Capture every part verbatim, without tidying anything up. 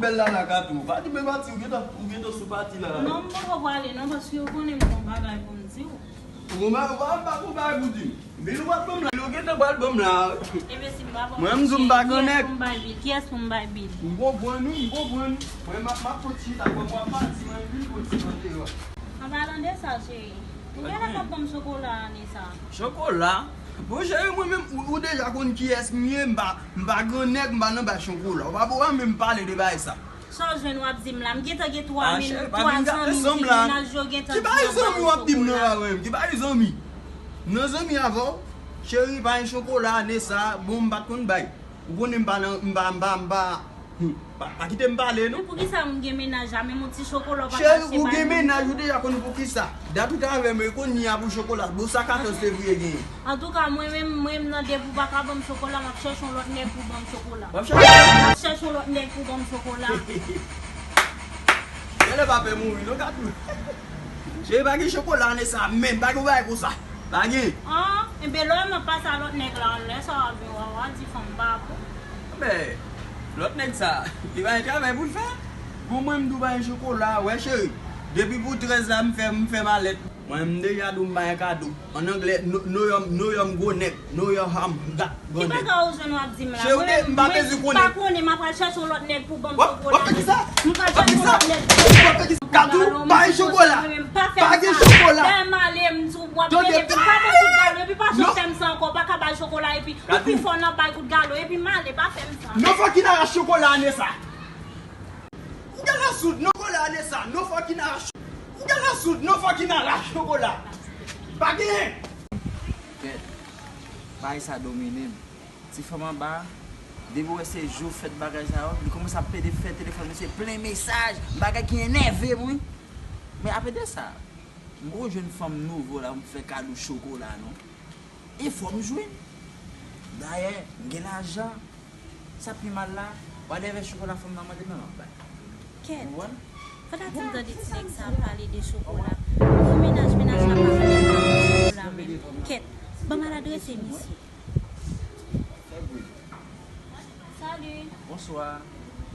Bèl la, la, Katou. Pati, men pati, ou gentan, ou gentan sou pati la. Non, m poko prale, non, paske ou konnen m gon bagay pou m di w. Ou gon ba-, ou pa, ou pa gon bagay pou di m. Men nou pral ban m la, nou gentan pral ban m la. Ebyen, si m pa ban w, kiyès pou m bay bil? Kiyès pou m bay bil? M konprann, wi, m konprann. Mwen, m ap, m ap pot chita, mwen, mwen ap pati, mwen, vin pot chita deyò. An palan de sa, cheri, ou genlè p ap ban m chokola ane sa. Chokola? Bon, cheri, mwen menm, ou, ou deja konn kiyès m ye, m pa, m pa gran nèg, m pa nan bay chokola. Ou pa pou wè menm pale de bagay sa. Sa w jwenn w ap di m la? M gentan gen twa mil, twa zanmi m ki mennaj yo gentan di yo ban m chokola. Ki bagay zanmi w ap di m nan la, mwen menm? Ki bagay zanmi? M nan zanmi avè w? Cheri, pa gen chokola ane sa, bon, m pa t konn bay. Ou konnen m pa nan, m pa, m pa, m pa, hmm, pa, pa kite m pale, non. Men poukisa m gen mennaj la, menm yon ti chokola w pa ka achte bay moun? Cheri, ou gen mennaj, ou deja konn poukisa. Dat ou t avè m, e kounye a pou chokola. Bon, sa katòz fevriye genyen? Antouka, mwen menm, mwen menm nan depi w pa ka ban m chokola, m ap chèche yon lòt nèg pou ban m chokola. W ap chèche? M ap chèche yon lòt nèg pou ban m chokola. Genlè pa pè mouri, non, Katou. Cheri, pa gen chokola ane sa, menm, pa gen bagay konsa. Pa gen. An, enben, lè w wè m ap pase a lòt nèg la, lè sa w ap vin wè, w a di fanm pa pou. Men, lòt nèg sa, li pa gen travay pou l fè. Bon, mwen, m tou pa gen chokola, wè, cheri. Depi pou trèz la, m fè, m fè malèt. Mwen, m deja di w m pa gen kado. An anglè, no, no, yòm, no, yòm, gwo nèg. No, yòm, ham, gat, gwo nèg. Ki bagay ou jwenn w ap di m la? Cheri, mwen, m pa bezwen konnen. M pa konnen, m ap al chèche yon lòt nèg pou ban m chokola. W ap fè kisa? M pral chèche yon lòt nèg pou ban m chokola. Katou, pa gen chokola. Pa gen chokola. Lè m ale, m di w, w ap peye, epi pa fè m kout galo, epi pa janm fè m sa ankò, w pa ka bay chokola, epi ou pi fò nan bay kout galo, epi m ale, pa fè m sa. No fucking arache chokola ane sa. Ou genlè soud, no chokola ane sa, no fucking arache. Ou genlè soud, no fucking arache chokola. Pa genyen. Kèt, bagay sa domine m. Ti fanm anba, depi w wè se jou fèt bagay sa yo, li kòmanse ap pede fè telefòn misye plen mesaj, bagay ki enève m, wi. Men apre de sa, m poko jwenn fanm nouvo la pou m fè kado chokola, non. E fò m jwenn. Dayè, m gen lajan. Sa pi mal la, whatever chokola fanm nan mande m nan, m ap bay. Kèt. Ou konprann? Fò ta di m tande ti nèg sa ap pale de chokola. Gwo mennaj, mennaj la pa vle pale de chokola menm. Kèt. Ban m al adrese misye. Fè bri. Salut. Bonsoir.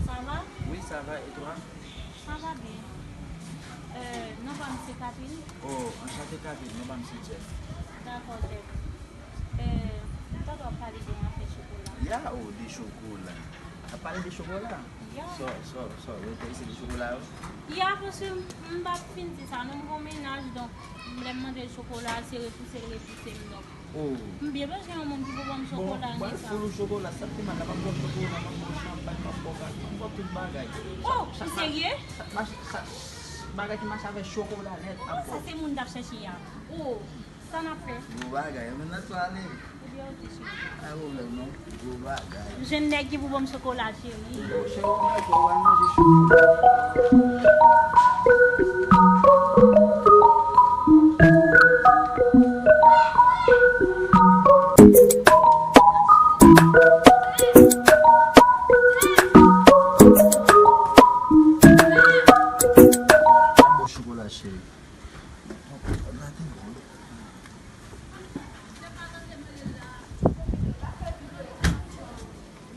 Ça va? Oui, ça va. Et toi? Ça va bien. Euh, non pa m se Catherine. Oh, enchanté Catherine, non pa m se Jeff. Dakò, Jeff. Euh, m tande w ap pale de yon afè chokola. Ya, oh, de chokola. Ap pale de chokola? Ya. Sò, sò, sò, ou enterese de chokola, wi? Ya, paske m, m pa fin di sa, non, m gon mennaj, donk, lè m mande l chokola, se repouse l repouse m, donk. Oh. M byen bezwen yon moun ki pou ban m chokola ane sa. Bon, pou chokola, sa ki mal la, m ap ba w chokola, m ap ba w chanpay, m ap ba w gaz, m ap ba w tout bagay. Oh, ou serye? Sa, sa, sa, bagay ki mache avèk chokola nèt, m ap ba w. Oh, sa se moun t ap chèche a. Oh, sa n ap fè? Gwo bagay, men nan twale. Ebyen, oke, cheri. Pa pwoblèm, non. Gwo bagay. M jwenn nèg ki pou ban m chokola, cheri. Bon, cheri, ou mèt ou al manje chokola. Bon chokola, cheri.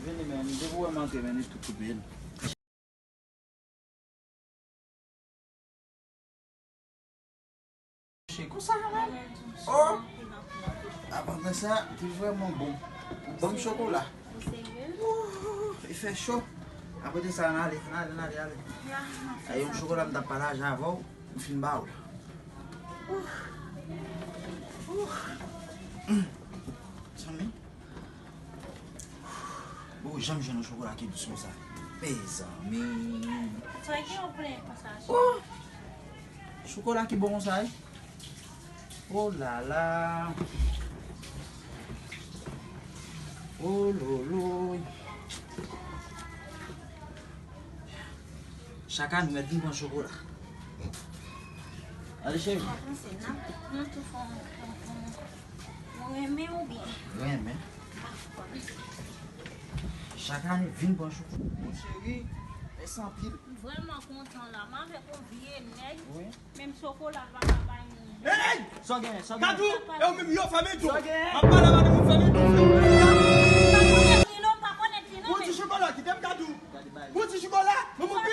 Vini, men, depi w wè m antre, men, li tou koupe l. Che konsa, men. Oh! Avan sa, li vrèman bon. Ou ban m chokola. Ou serye? Ooh, li fè cho. Apre de sa, ann ale, ann ale, ann ale, ale. Ya, m ap fè sa. Ay, yon chokola m t ap pataje avè w, m fin ba w la. Ooh. Ooh. Mm. Zanmi. Ooh, janm jwenn yon chokola ki dous konsa. Mezanmi. Sa ki yon plen konsa? Ooh. Chokola ki bon konsa, wi. Oh la la. Oh lolo. Chak ane, ou mèt vin pran chokola. Ale, cheri. Mwen panse n ap, n ap tou fè yon, yon, yon, yon renmen oubyen? Renmen. Chak ane, vin pran chokola. Mon cheri, mèsi anpil. M vrèman kontan la. M avèk yon vye nèg. Wi. Menm chokola l pa ka bay moun. Hey! Sa w genyen, sa w genyen. Kadou, e ou menm yo, fèmen tou. Sa w genyen. M ap pale a madanm ou, fèmen tou. Pa konnen li non, pa konnen li non, men. Ou di chokola, kite m, Kadou. Yon ti chikola, yon moun